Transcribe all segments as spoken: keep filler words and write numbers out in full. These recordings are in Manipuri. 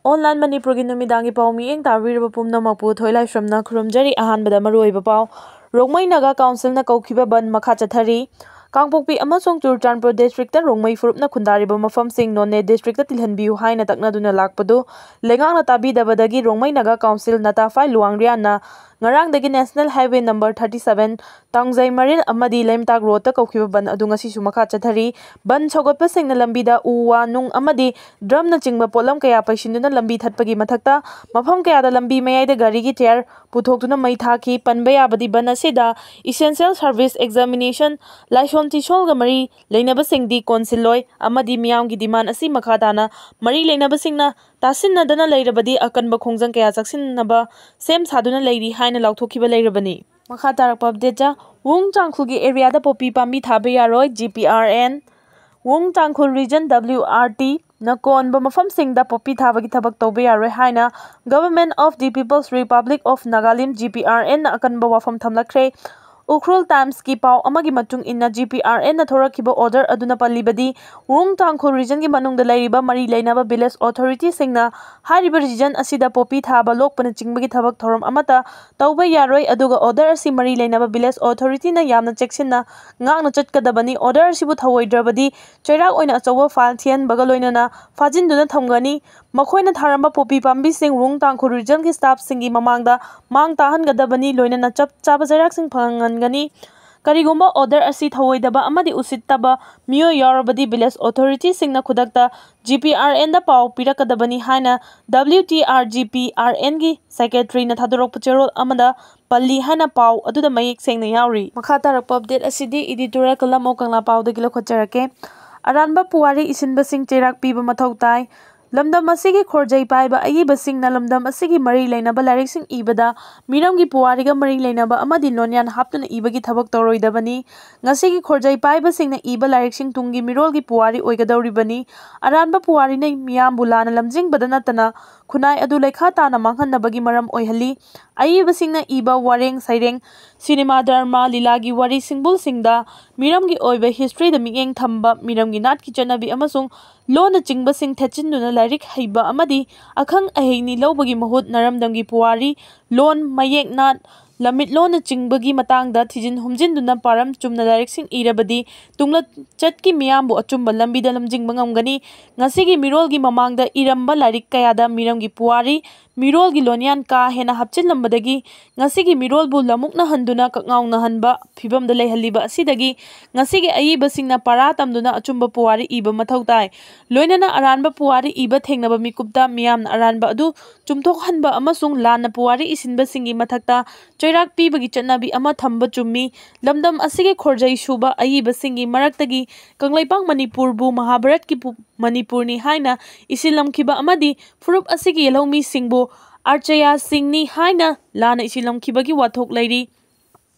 Online ꯃꯅꯤꯄꯨꯔꯒꯤ ꯅꯨꯃꯤꯗꯥꯡꯒꯤ ꯄꯥꯎ ꯃꯤꯠꯌꯦꯡ ꯇꯥꯕꯤꯔꯤꯕ ꯄꯨꯝꯅꯃꯛꯄꯨ ꯊꯣꯏꯂꯥꯏꯁ꯭ꯔꯝꯅ ꯈꯨꯔꯨꯝꯖꯔꯤ꯫ ꯑꯍꯥꯟꯕꯗ ꯃꯔꯨꯑꯣꯏꯕ ꯄꯥꯎ꯫ ꯔꯣꯡꯃꯩ ꯅꯥꯒꯥ ꯀꯥꯎꯟꯁꯤꯜꯅ ꯀꯧꯈꯤꯕ ꯕꯟ ꯃꯈꯥ ꯆꯠꯊꯔꯤ꯫ ꯀꯥꯡꯄꯣꯛꯄꯤ ꯑꯃꯁꯨꯡ ꯆꯨꯔꯆꯥꯟꯄꯨꯔ ꯗꯤꯁꯇ꯭ꯔꯤꯛꯇ ꯔꯣꯡꯃꯩ ꯐꯨꯔꯨꯞꯅ ꯈꯨꯟꯗꯥꯔꯤꯕ ꯃꯐꯝꯁꯤꯡ ꯅꯣꯅꯦ ꯗꯤꯁꯇ꯭ꯔꯤꯛꯇ ꯇꯤꯜꯍꯟꯕꯤꯌꯨ ꯍꯥꯏꯅ ꯇꯛꯅꯗꯨꯅ ꯂꯥꯛꯄꯗꯨ ꯂꯩꯉꯥꯛꯅ ꯇꯥꯕꯤꯗꯕꯗꯒꯤ ꯔꯣꯡꯃꯩ ꯅꯥꯒꯥ ꯀꯥꯎꯟꯁꯤꯜ ꯅꯥꯇꯥ ꯐꯥꯏ ꯂꯨꯋꯥꯡꯔꯤꯌꯥꯟꯅ ꯉꯔꯥꯡꯗꯒꯤ National Highway number thirty seven, ꯇꯥꯡꯖꯩ ꯃꯔꯤꯜ ꯑꯃꯗꯤ ꯂꯩꯃꯇꯥꯛ ꯔꯣꯗꯇ ꯀꯧꯈꯤꯕ ꯕꯟ ꯑꯗꯨ ꯉꯁꯤꯁꯨ ꯃꯈꯥ ꯆꯠꯊꯔꯤ꯫ ꯕꯟ ꯁꯧꯒꯠꯄꯁꯤꯡꯅ ꯂꯝꯕꯤꯗ ꯎ ꯋꯥ ꯅꯨꯡ ꯑꯃꯗꯤ ꯗ꯭ꯔꯝꯅꯆꯤꯡꯕ ꯄꯣꯠꯂꯝ ꯀꯌꯥ ꯄꯩꯁꯤꯟꯗꯨꯅ ꯂꯝꯕꯤ ꯊꯠꯄꯒꯤ ꯃꯊꯛꯇ ꯃꯐꯝ ꯀꯌꯥꯗ ꯂꯝꯕꯤ ꯃꯌꯥꯏꯗ ꯒꯥꯔꯤꯒꯤ ꯇꯌꯥꯔ ꯄꯨꯊꯣꯛꯇꯨꯅ ꯃꯩ ꯊꯥꯈꯤ꯫ ꯄꯟꯕ ꯌꯥꯕꯗꯤ ꯕꯟ ꯑꯁꯤꯗ essential service, examination, ꯂꯥꯏꯁꯣꯟ ꯇꯤꯁꯣꯜꯒ ꯃꯔꯤ ꯂꯩꯅꯕꯁꯤꯡꯗꯤ ꯀꯣꯟꯁꯤꯜꯂꯣꯏ ꯑꯃꯗꯤ ꯃꯤꯌꯥꯝꯒꯤ demand ꯑꯁꯤ ꯃꯈꯥ ꯇꯥꯅ ꯃꯔꯤ ꯂꯩꯅꯕꯁꯤꯡꯅ ꯇꯥꯁꯤꯟꯅꯗꯅ ꯂꯩꯔꯕꯗꯤ ꯑꯀꯟꯕ ꯈꯣꯡꯖꯪ ꯀꯌꯥ ꯆꯪꯁꯤꯟꯅꯕ ꯁꯦꯝ ꯁꯥꯗꯨꯅ ꯂꯩꯔꯤ ꯍꯥꯏꯅ ꯂꯥꯎꯊꯣꯛꯈꯤꯕ ꯂꯩꯔꯕꯅꯤ꯫ ꯃꯈꯥ ꯇꯥꯔꯛꯄ update ꯇ, ꯋꯨꯡ ꯇꯥꯡꯈꯨꯜꯒꯤ area ꯗ ꯄꯣꯄꯤ ꯄꯥꯝꯕꯤ ꯊꯥꯕ ꯌꯥꯔꯣꯏ, G P R N꯫ ꯋꯨꯡ ꯇꯥꯡꯈꯨꯜ region W R T ꯅ ꯀꯣꯟꯕ ꯃꯐꯝꯁꯤꯡꯗ ꯄꯣꯄꯤ ꯊꯥꯕꯒꯤ ꯊꯕꯛ ꯇꯧꯕ ꯌꯥꯔꯣꯏ ꯍꯥꯏꯅ Government of the People's Republic of Nagalim, G P R N ꯅ ꯑꯀꯟꯕ ꯋꯥꯐꯝ ꯊꯝꯂꯛꯈ꯭ꯔꯦ꯫ ꯎꯈ꯭ꯔꯨꯜ Times ꯀꯤ ꯄꯥꯎ ꯑꯃꯒꯤ ꯃꯇꯨꯡ ꯏꯟꯅ, G P R N ꯅ ꯊꯣꯔꯛꯈꯤꯕ order ꯑꯗꯨꯅ ꯄꯜꯂꯤꯕꯗꯤ, ꯋꯨꯡ ꯇꯥꯡꯈꯨꯜ region ꯒꯤ ꯃꯅꯨꯡꯗ ꯂꯩꯔꯤꯕ ꯃꯔꯤ ꯂꯩꯅꯕ village authority ꯁꯤꯡꯅ ꯍꯥꯏꯔꯤꯕ region ꯑꯁꯤꯗ ꯄꯣꯄꯤ ꯊꯥꯕ, ꯂꯣꯛꯄꯅꯆꯤꯡꯕꯒꯤ ꯊꯕꯛ ꯊꯧꯔꯝ ꯑꯃꯠꯇ ꯇꯧꯕ ꯌꯥꯔꯣꯏ, ꯑꯗꯨꯒ order ꯑꯁꯤ ꯃꯔꯤ ꯂꯩꯅꯕ village authority ꯅ ꯌꯥꯝꯅ ꯆꯦꯛꯁꯤꯟꯅ ꯉꯥꯛꯅ ꯆꯠꯀꯗꯕꯅꯤ꯫ Order ꯑꯁꯤꯕꯨ ꯊꯧꯑꯣꯏꯗ꯭ꯔꯕꯗꯤ ꯆꯩꯔꯥꯛ ꯑꯣꯏꯅ ꯑꯆꯧꯕ fine ꯊꯤꯍꯟꯕꯒ ꯂꯣꯏꯅꯅ ꯐꯥꯖꯤꯟꯗꯨꯅ ꯊꯝꯒꯅꯤ꯫ ꯃꯈꯣꯏꯅ ꯊꯥꯔꯝꯕ ꯄꯣꯄꯤ ꯄꯥꯝꯕꯤꯁꯤꯡ ꯋꯨꯡ ꯇꯥꯡꯈꯨꯜ region ꯒꯤ staff ꯁꯤꯡꯒꯤ ꯃꯃꯥꯡꯗ ꯃꯥꯡ ꯇꯥꯍꯟꯒꯗꯕꯅꯤ, ꯂꯣꯏꯅꯅ ꯆꯞ ꯆꯥꯕ ꯆꯩꯔꯥꯛꯁꯤꯡ ꯐꯪꯍꯟꯒꯅꯤ꯫ ꯀꯔꯤꯒꯨꯝꯕ order ꯑꯁꯤ ꯊꯧꯑꯣꯏꯗꯕ ꯑꯃꯗꯤ ꯎꯁꯤꯠꯇꯕ ꯃꯤꯑꯣꯏ ꯌꯥꯎꯔꯕꯗꯤ village authority ꯁꯤꯡꯅ ꯈꯨꯗꯛꯇ G P R N ꯗ ꯄꯥꯎ ꯄꯤꯔꯛꯀꯗꯕꯅꯤ ꯍꯥꯏꯅ W T R G P R N ꯒꯤ secretary ꯅ ꯊꯥꯗꯣꯔꯛꯄ ꯆꯦꯔꯣꯜ ꯑꯃꯗ ꯄꯜꯂꯤ ꯍꯥꯏꯅ ꯄꯥꯎ ꯑꯗꯨꯗ ꯃꯌꯦꯛ ꯁꯦꯡꯅ ꯌꯥꯎꯔꯤ꯫ ꯃꯈꯥ ꯇꯥꯔꯛꯄ update ꯑꯁꯤꯗꯤ editorial ꯀꯂꯝ ꯑꯣ ꯀꯪꯂꯥ ꯄꯥꯎꯗꯒꯤ ꯂꯧꯈꯠꯆꯔꯛꯀꯦ꯫ ꯑꯔꯥꯟꯕ ꯄꯨꯋꯥꯔꯤ ꯏꯁꯤꯟꯕꯁꯤꯡ ꯆꯩꯔꯥꯛ ꯄꯤꯕ ꯃꯊꯧ ꯇꯥꯏ꯫ ꯂꯝꯗꯝ ꯑꯁꯤꯒꯤ ꯈꯣꯔꯖꯩ ꯄꯥꯏꯕ ꯑꯏꯕꯁꯤꯡꯅ ꯂꯝꯗꯝ ꯑꯁꯤꯒꯤ ꯃꯔꯤ ꯂꯩꯅꯕ ꯂꯥꯏꯔꯤꯛꯁꯤꯡ ꯏꯕꯗ ꯃꯤꯔꯝꯒꯤ ꯄꯨꯋꯥꯔꯤꯒ ꯃꯔꯤ ꯂꯩꯅꯕ ꯑꯃꯗꯤ ꯂꯣꯟꯌꯥꯟ ꯍꯥꯞꯇꯨꯅ ꯏꯕꯒꯤ ꯊꯕꯛ ꯇꯧꯔꯣꯏꯗꯕꯅꯤ꯫ ꯉꯁꯤꯒꯤ ꯈꯣꯔꯖꯩ ꯄꯥꯏꯕꯁꯤꯡꯅ ꯏꯕ ꯂꯥꯏꯔꯤꯛꯁꯤꯡ ꯇꯨꯡꯒꯤ ꯃꯤꯔꯣꯜꯒꯤ ꯄꯨꯋꯥꯔꯤ ꯑꯣꯏꯒꯗꯧꯔꯤꯕꯅꯤ꯫ ꯑꯔꯥꯟꯕ ꯄꯨꯋꯥꯔꯤꯅ ꯃꯤꯌꯥꯝꯕꯨ ꯂꯥꯟꯅ ꯂꯝꯖꯤꯡꯕꯗ ꯅꯠꯇꯅ ꯈꯨꯟꯅꯥꯏ ꯑꯗꯨ ꯂꯩꯈꯥ ꯇꯥꯅ ꯃꯥꯡꯍꯟꯅꯕꯒꯤ ꯃꯔꯝ ꯑꯣꯏꯍꯜꯂꯤ꯫ ꯑꯏꯕꯁꯤꯡꯅ ꯏꯕ ꯋꯥꯔꯦꯡ ꯁꯩꯔꯦꯡ ꯁꯤꯅꯦꯃꯥ, ꯗ꯭ꯔꯃꯥ, ꯂꯤꯂꯥꯒꯤ ꯋꯥꯔꯤ ꯁꯤꯡꯕꯨꯜꯁꯤꯡꯗ ꯃꯤꯔꯝꯒꯤ ꯑꯣꯏꯕ historyꯗ ꯃꯤꯠꯌꯦꯡ ꯊꯝꯕ, ꯃꯤꯔꯝꯒꯤ ꯅꯥꯠꯀꯤ ꯆꯠꯅꯕꯤ ꯑꯃꯁꯨꯡ ꯂꯣꯟꯅꯆꯤꯡꯕꯁꯤꯡ ꯊꯦꯠꯆꯤꯟꯗꯨꯅ ꯂꯥꯏꯔꯤꯛ ꯍꯩꯕ ꯑꯃꯗꯤ ꯑꯈꯪ ꯑꯍꯩꯅꯤ ꯂꯧꯕꯒꯤ ꯃꯍꯨꯠ ꯅꯔꯝꯗꯝꯒꯤ ꯄꯨꯋꯥꯔꯤ, ꯂꯣꯟ, ꯃꯌꯦꯛ, ꯅꯥꯠ, ꯂꯝꯃꯤꯠꯂꯣꯟꯅꯆꯤꯡꯕꯒꯤ ꯃꯇꯥꯡꯗ ꯊꯤꯖꯤꯟ ꯍꯨꯝꯖꯤꯟꯗꯨꯅ ꯄꯥꯔꯝ ꯆꯨꯝꯅ ꯂꯥꯏꯔꯤꯛꯁꯤꯡ ꯏꯔꯕꯗꯤ ꯇꯨꯡꯂꯆꯠꯀꯤ ꯃꯤꯌꯥꯝꯕꯨ ꯑꯆꯨꯝꯕ ꯂꯝꯕꯤꯗ ꯂꯝꯖꯤꯡꯕ ꯉꯝꯒꯅꯤ꯫ ꯉꯁꯤꯒꯤ ꯃꯤꯔꯣꯜꯒꯤ ꯃꯃꯥꯡꯗ ꯏꯔꯝꯕ ꯂꯥꯏꯔꯤꯛ ꯀꯌꯥꯗ ꯃꯤꯔꯝꯒꯤ ꯄꯨꯋꯥꯔꯤ, ꯃꯤꯔꯣꯜꯒꯤ ꯂꯣꯟꯌꯥꯟ ꯀꯥ ꯍꯦꯟꯅ ꯍꯥꯞꯆꯤꯜꯂꯝꯕꯗꯒꯤ ꯉꯁꯤꯒꯤ ꯃꯤꯔꯣꯜꯕꯨ ꯂꯃꯨꯛꯅꯍꯟꯗꯨꯅ ꯀꯛꯉꯥꯎꯅꯍꯟꯕ ꯐꯤꯕꯝꯗ ꯂꯩꯍꯜꯂꯤꯕ ꯑꯁꯤꯗꯒꯤ ꯉꯁꯤꯒꯤ ꯑꯏꯕꯁꯤꯡꯅ ꯄꯔꯥ ꯇꯝꯗꯨꯅ ꯑꯆꯨꯝꯕ ꯄꯨꯋꯥꯔꯤ ꯏꯕ ꯃꯊꯧ ꯇꯥꯏ꯫ ꯂꯣꯏꯅꯅ ꯑꯔꯥꯟꯕ ꯄꯨꯋꯥꯔꯤ ꯏꯕ ꯊꯦꯡꯅꯕ ꯃꯤꯀꯨꯞꯇ ꯃꯤꯌꯥꯝꯅ ꯑꯔꯥꯟꯕ ꯑꯗꯨ ꯆꯨꯝꯊꯣꯛꯍꯟꯕ ꯑꯃꯁꯨꯡ ꯂꯥꯟꯅ ꯄꯨꯋꯥꯔꯤ ꯏꯁꯤꯟꯕꯁꯤꯡꯒꯤ ꯃꯊꯛꯇ ꯆꯩꯔꯥꯛ ꯄꯤꯕꯒꯤ ꯆꯠꯅꯕꯤ ꯑꯃ ꯊꯝꯕ ꯆꯨꯝꯃꯤ꯫ ꯂꯝꯗꯝ ꯑꯁꯤꯒꯤ ꯈꯣꯔꯖꯩ ꯁꯨꯕ ꯑꯏꯕꯁꯤꯡꯒꯤ ꯃꯔꯛꯇꯒꯤ ꯀꯪꯂꯩꯄꯥꯛ ꯃꯅꯤꯄꯨꯔꯕꯨ ꯃꯍꯥꯚꯥꯔꯠꯀꯤ ꯄꯨ-, ꯃꯅꯤꯄꯨꯔꯅꯤ ꯍꯥꯏꯅ ꯏꯁꯤꯜꯂꯝꯈꯤꯕ ꯑꯃꯗꯤ ꯐꯨꯔꯨꯞ ꯑꯁꯤꯒꯤ ꯌꯦꯜꯍꯧꯃꯤꯁꯤꯡꯕꯨ ꯑꯥꯔꯆꯌꯥꯁꯤꯡꯅꯤ ꯍꯥꯏꯅ ꯂꯥꯟꯅ ꯏꯁꯤꯜꯂꯝꯈꯤꯕꯒꯤ ꯋꯥꯊꯣꯛ ꯂꯩꯔꯤ꯫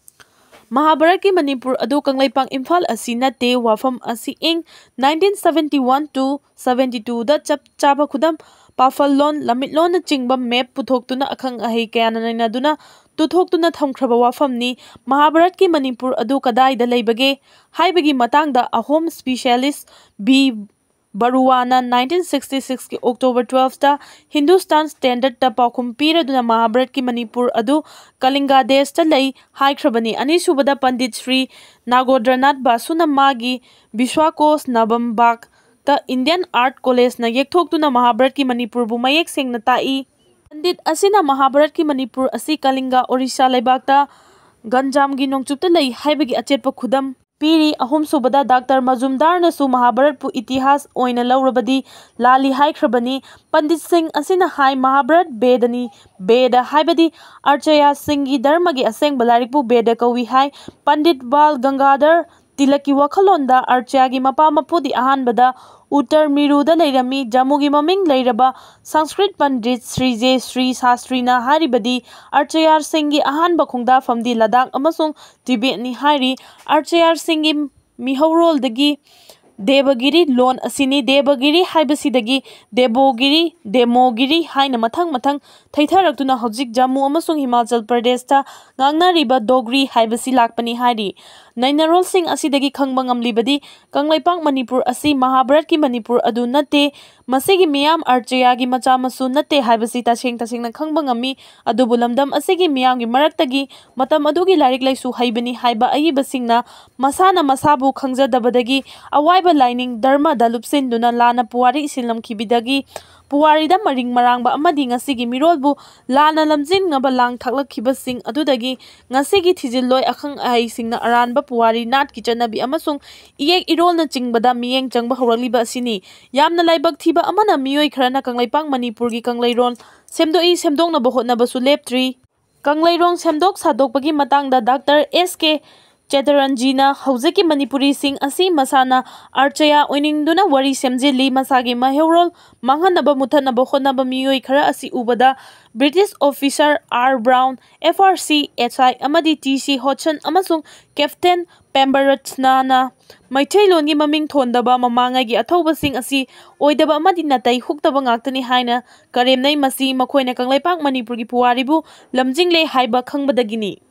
ꯃꯍꯥꯚꯥꯔꯠꯀꯤ ꯃꯅꯤꯄꯨꯔ ꯑꯗꯨ ꯀꯪꯂꯩꯄꯥꯛ ꯏꯝꯐꯥꯜ ꯑꯁꯤ ꯅꯠꯇꯦ꯫ ꯋꯥꯐꯝ ꯑꯁꯤ ꯏꯪ nineteen seventy one to seventy two ꯗ ꯆꯞ ꯆꯥꯕ ꯈꯨꯗꯝ, ꯄꯥꯐꯜꯂꯣꯟ, ꯂꯝꯃꯤꯠꯂꯣꯟꯅꯆꯤꯡꯕ map ꯄꯨꯊꯣꯛꯇꯨꯅ ꯑꯈꯪ ꯑꯍꯩ ꯀꯌꯥꯅ ꯅꯩꯅꯗꯨꯅ ꯇꯨꯊꯣꯛꯇꯨꯅ ꯊꯝꯈ꯭ꯔꯕ ꯋꯥꯐꯝꯅꯤ꯫ ꯃꯍꯥꯚꯥꯔꯠꯀꯤ ꯃꯅꯤꯄꯨꯔ ꯑꯗꯨ ꯀꯗꯥꯏꯗ ꯂꯩꯕꯒꯦ ꯍꯥꯏꯕꯒꯤ ꯃꯇꯥꯡꯗ ꯑꯍꯣꯝ specialist ꯕꯤ ꯕꯔꯨꯋꯥꯅ nineteen sixty six ꯀꯤ October twelve ꯇ ꯍꯤꯟꯗꯨꯁꯇꯥꯟ ꯁ꯭ꯇꯦꯟꯗꯔꯗꯇ ꯄꯥꯎꯈꯨꯝ ꯄꯤꯔꯗꯨꯅ ꯃꯍꯥꯚꯥꯔꯠꯀꯤ ꯃꯅꯤꯄꯨꯔ ꯑꯗꯨ ꯀꯂꯤꯡꯒ ꯗꯦꯁꯇ ꯂꯩ ꯍꯥꯏꯈ꯭ꯔꯕꯅꯤ꯫ ꯑꯅꯤꯁꯨꯕꯗ, ꯄꯟꯗꯤꯠ ꯁ꯭ꯔꯤ ꯅꯥꯒꯣꯗ꯭ꯔꯅꯥꯊ ꯕꯥꯁꯨꯅ ꯃꯥꯒꯤ ꯕꯤꯁ꯭ꯋꯥꯀꯣꯁ ꯅꯕꯝꯕꯥꯒꯇ Indian Art College ꯅ ꯌꯦꯛꯊꯣꯛꯇꯨꯅ ꯃꯍꯥꯚꯥꯔꯠꯀꯤ ꯃꯅꯤꯄꯨꯔꯕꯨ ꯃꯌꯦꯛ ꯁꯦꯡꯅ ꯇꯥꯛꯏ꯫ ꯄꯟꯗꯤꯠ ꯑꯁꯤꯅ ꯃꯍꯥꯚꯥꯔꯠꯀꯤ ꯃꯅꯤꯄꯨꯔ ꯑꯁꯤ ꯀꯂꯤꯡꯒ, ꯑꯣꯔꯤꯁꯥ ꯂꯩꯕꯥꯛꯇ ꯒꯟꯖꯥꯝꯒꯤ ꯅꯣꯡꯆꯨꯞꯇ ꯂꯩ ꯍꯥꯏꯕꯒꯤ ꯑꯆꯦꯠꯄ ꯈꯨꯗꯝ ꯄꯤꯔꯤ꯫ ꯑꯍꯨꯝꯁꯨꯕꯗ, ꯗꯥꯛꯇꯔ ꯃꯖꯨꯝꯗꯥꯔꯅꯁꯨ ꯃꯍꯥꯚꯥꯔꯠꯄꯨ ꯏꯇꯤꯍꯥꯁ ꯑꯣꯏꯅ ꯂꯧꯔꯕꯗꯤ ꯂꯥꯜꯂꯤ ꯍꯥꯏꯈ꯭ꯔꯕꯅꯤ꯫ ꯄꯟꯗꯤꯠꯁꯤꯡ ꯑꯁꯤꯅ ꯍꯥꯏ, ꯃꯍꯥꯚꯥꯔꯠ ꯕꯦꯗꯅꯤ, ꯕꯦꯗ ꯍꯥꯏꯕꯗꯤ ꯑꯥꯔꯆꯌꯥꯁꯤꯡꯒꯤ ꯙꯔꯃꯒꯤ ꯑꯁꯦꯡꯕ ꯂꯥꯏꯔꯤꯛꯄꯨ ꯕꯦꯗ ꯀꯧꯏ ꯍꯥꯏ꯫ ꯄꯟꯗꯤꯠ ꯕꯥꯜ ꯒꯪꯒꯥꯙꯔ ꯇꯤꯂꯛꯀꯤ ꯋꯥꯈꯜꯂꯣꯟꯗ ꯑꯥꯔꯆꯌꯥꯒꯤ ꯃꯄꯥ ꯃꯄꯨꯗꯤ ꯑꯍꯥꯟꯕꯗ ꯎꯠꯇꯔ ꯃꯤꯔꯨꯗ ꯂꯩꯔꯝꯃꯤ꯫ ꯖꯝꯃꯨꯒꯤ ꯃꯃꯤꯡ ꯂꯩꯔꯕ ꯁꯪꯁꯀ꯭ꯔꯤꯠ ꯄꯟꯗꯤꯠ ꯁ꯭ꯔꯤ ꯖꯦ ꯁ꯭ꯔꯤ ꯁꯥꯁꯇ꯭ꯔꯤꯅ ꯍꯥꯏꯔꯤꯕꯗꯤ ꯑꯥꯔꯆꯌꯥꯁꯤꯡꯒꯤ ꯑꯍꯥꯟꯕ ꯈꯣꯡꯗꯥꯐꯝꯗꯤ ꯂꯗꯥꯈ ꯑꯃꯁꯨꯡ ꯇꯤꯕꯦꯠꯅꯤ ꯍꯥꯏꯔꯤ꯫ ꯑꯥꯔꯆꯌꯥꯁꯤꯡꯒꯤ ꯃꯤꯍꯧꯔꯣꯜꯗꯒꯤ ꯗꯦꯕꯒꯤꯔꯤ ꯂꯣꯟ ꯑꯁꯤꯅꯤ꯫ ꯗꯦꯕꯒꯤꯔꯤ ꯍꯥꯏꯕꯁꯤꯗꯒꯤ ꯗꯦꯕꯣꯒꯤꯔꯤ, ꯗꯦꯃꯣꯒꯤꯔꯤ ꯍꯥꯏꯅ ꯃꯊꯪ ꯃꯊꯪ ꯊꯩꯊꯔꯛꯇꯨꯅ ꯍꯧꯖꯤꯛ ꯖꯝꯃꯨ ꯑꯃꯁꯨꯡ ꯍꯤꯃꯥꯆꯜ ꯄ꯭ꯔꯗꯦꯁꯇ ꯉꯥꯡꯅꯔꯤꯕ ꯗꯣꯒ꯭ꯔꯤ ꯍꯥꯏꯕꯁꯤ ꯂꯥꯛꯄꯅꯤ ꯍꯥꯏꯔꯤ꯫ ꯅꯩꯅꯔꯣꯜꯁꯤꯡ ꯑꯁꯤꯗꯒꯤ ꯈꯪꯕ ꯉꯝꯂꯤꯕꯗꯤ ꯀꯪꯂꯩꯄꯥꯛ ꯃꯅꯤꯄꯨꯔ ꯑꯁꯤ ꯃꯍꯥꯚꯥꯔꯠꯀꯤ ꯃꯅꯤꯄꯨꯔ ꯑꯗꯨ ꯅꯠꯇꯦ, ꯃꯁꯤꯒꯤ ꯃꯤꯌꯥꯝ ꯑꯥꯔꯆꯌꯥꯒꯤ ꯃꯆꯥ ꯃꯁꯨ ꯅꯠꯇꯦ ꯍꯥꯏꯕꯁꯤ ꯇꯁꯦꯡ ꯇꯁꯦꯡꯅ ꯈꯪꯕ ꯉꯝꯃꯤ꯫ ꯑꯗꯨꯕꯨ ꯂꯝꯗꯝ ꯑꯁꯤꯒꯤ ꯃꯤꯌꯥꯝꯒꯤ ꯃꯔꯛꯇꯒꯤ ꯃꯇꯝ ꯑꯗꯨꯒꯤ ꯂꯥꯏꯔꯤꯛ ꯂꯥꯏꯁꯨ ꯍꯩꯕꯅꯤ ꯍꯥꯏꯕ ꯑꯏꯕꯁꯤꯡꯅ ꯃꯁꯥꯅ ꯃꯁꯥꯕꯨ ꯈꯪꯖꯗꯕꯗꯒꯤ ꯑꯋꯥꯏꯕ ꯂꯥꯏꯅꯤꯡ ꯙꯔꯃꯗ ꯂꯨꯞꯁꯤꯟꯗꯨꯅ ꯂꯥꯟꯅ ꯄꯨꯋꯥꯔꯤ ꯏꯁꯤꯜꯂꯝꯈꯤꯕꯗꯒꯤ ꯄꯨꯋꯥꯔꯤꯗ ꯃꯔꯤꯡ ꯃꯔꯥꯡꯕ ꯑꯃꯗꯤ ꯉꯁꯤꯒꯤ ꯃꯤꯔꯣꯜꯕꯨ ꯂꯥꯟꯅ ꯂꯝꯖꯤꯡꯅꯕ ꯂꯥꯡ ꯊꯥꯛꯂꯛꯈꯤꯕꯁꯤꯡ ꯑꯗꯨꯗꯒꯤ ꯉꯁꯤꯒꯤ ꯊꯤꯖꯤꯜꯂꯣꯏ ꯑꯈꯪ ꯑꯍꯩꯁꯤꯡꯅ ꯑꯔꯥꯟꯕ ꯄꯨꯋꯥꯔꯤ ꯅꯥꯠꯀꯤ ꯆꯠꯅꯕꯤ ꯑꯃꯁꯨꯡ ꯏꯌꯦꯛ ꯏꯔꯣꯜꯅꯆꯤꯡꯕꯗ ꯃꯤꯠꯌꯦꯡ ꯆꯪꯕ ꯍꯧꯔꯛꯂꯤꯕ ꯑꯁꯤꯅꯤ꯫ ꯌꯥꯝꯅ ꯂꯥꯏꯕꯛ ꯊꯤꯕ ꯑꯃꯅ ꯃꯤꯑꯣꯏ ꯈꯔꯅ ꯀꯪꯂꯩꯄꯥꯛ ꯃꯅꯤꯄꯨꯔꯒꯤ ꯀꯪꯂꯩꯔꯣꯟ ꯁꯦꯝꯗꯣꯛꯏ ꯁꯦꯝꯗꯣꯛꯅꯕ ꯍꯣꯠꯅꯕꯁꯨ ꯂꯦꯞꯇ꯭ꯔꯤ꯫ ꯀꯪꯂꯩꯔꯣꯡ ꯁꯦꯝꯗꯣꯛ ꯁꯥꯗꯣꯛꯄꯒꯤ ꯃꯇꯥꯡꯗ ꯗꯥꯛꯇꯔ ꯑꯦꯁ ꯀꯦ ꯆꯦꯇꯔꯟꯖꯤꯅ ꯍꯧꯖꯤꯛꯀꯤ ꯃꯅꯤꯄꯨꯔꯤꯁꯤꯡ ꯑꯁꯤ ꯃꯁꯥꯅ ꯑꯥꯔꯆꯌꯥ ꯑꯣꯏꯅꯤꯡꯗꯨꯅ ꯋꯥꯔꯤ ꯁꯦꯝꯖꯤꯜꯂꯤ꯫ ꯃꯁꯥꯒꯤ ꯃꯩꯍꯧꯔꯣꯜ ꯃꯥꯡꯍꯟꯅꯕ ꯃꯨꯊꯠꯅꯕ ꯍꯣꯠꯅꯕ ꯃꯤꯑꯣꯏ ꯈꯔ ꯑꯁꯤ ꯎꯕꯗ British officer R Brown, F R C S ꯑꯥꯏ ꯑꯃꯗꯤ ꯇꯤ ꯁꯤ ꯍꯣꯠꯁꯟ ꯑꯃꯁꯨꯡ ꯀꯦꯞꯇꯦꯟ ꯄꯦꯝꯕꯔꯠꯁꯅꯥꯅ ꯃꯩꯇꯩꯂꯣꯟꯒꯤ ꯃꯃꯤꯡ ꯊꯣꯟꯗꯕ ꯃꯃꯥꯡꯉꯩꯒꯤ ꯑꯊꯧꯕꯁꯤꯡ ꯑꯁꯤ ꯑꯣꯏꯗꯕ ꯑꯃꯗꯤ ꯅꯥꯇꯩ ꯍꯨꯛꯇꯕ ꯉꯥꯛꯇꯅꯤ ꯍꯥꯏꯅ ꯀꯔꯦꯝꯅꯩ꯫ ꯃꯁꯤ ꯃꯈꯣꯏꯅ ꯀꯪꯂꯩꯄꯥꯛ ꯃꯅꯤꯄꯨꯔꯒꯤ ꯄꯨꯋꯥꯔꯤꯕꯨ ꯂꯝꯖꯤꯡꯂꯦ ꯍꯥꯏꯕ ꯈꯪꯕꯗꯒꯤꯅꯤ꯫